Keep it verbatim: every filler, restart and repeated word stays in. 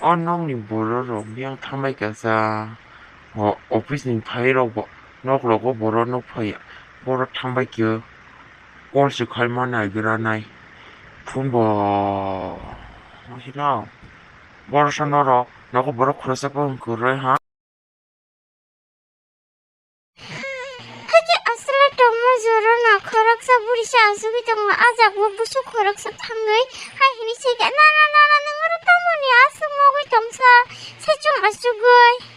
O nokni borok rok biyang thambai kasa. O office ni phai rok bo nok rogo borok nok phaiya. Borok thambai khe call se khai ma nai gira nai. Phone bo. Hino. Borok sa norok nogo borok khoroksa phone kwrwi ha. Hakhe aswlai tongma jora na khoroksa buri se asugwi tongo, a jaga o busu khoroksa thangwi hai hwnwi se khe, "Na, na, na, na, nwng oro tamo ni aswk mogwi tongsa, saichung asugwi."